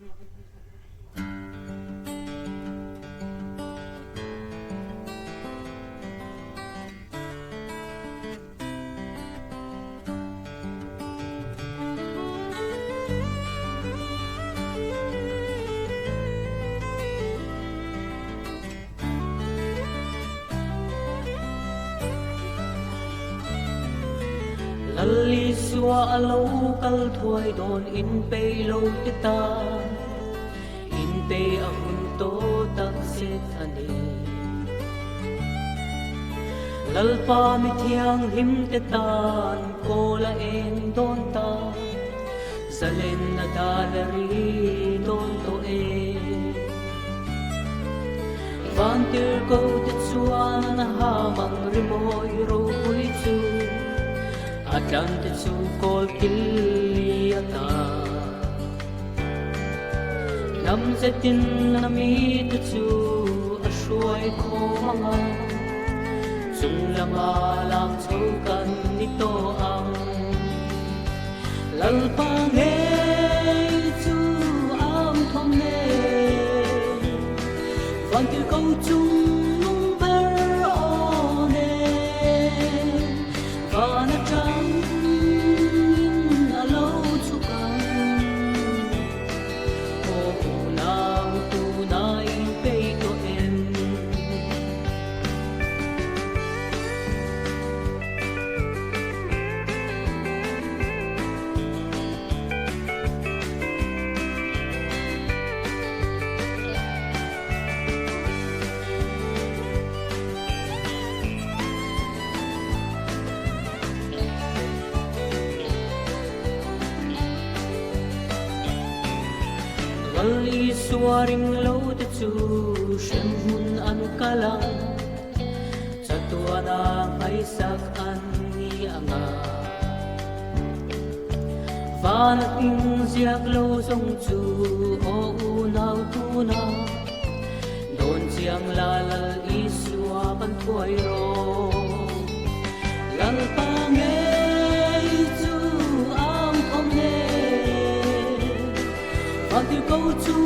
Lal Isua a lo kal thuai dawn in pei lo te tan in pei a hun tawh tak zet a ni. Lalpa mi thianghlim te tan kawl a eng dawn ta, zalenna dal a ri dawn tawh e. Vantirhko te chuan a ha mang rimawi ropui chu a tlan te chu kawl kil li a ta. Hnam zetin a mite chu a hruai khawm ang a, chung lama lak chho kan ni tawh ang. Lalpa ngei chu ang thawm nen, vantirhko chung nung ber aw nen, van atangin a lo chhuk ang. Aw unau tuna inpei tawh em? Lal Isua ring lo te chu hremhmun an kal ang. Chatuana hmaisak an ni ang a. Van hming ziak lo zawng chu aw unau tuna dawn chiang la Lal Isua kan thuai rawh. Lalpa ngei chu ang thawm nen, Vantirhko chu.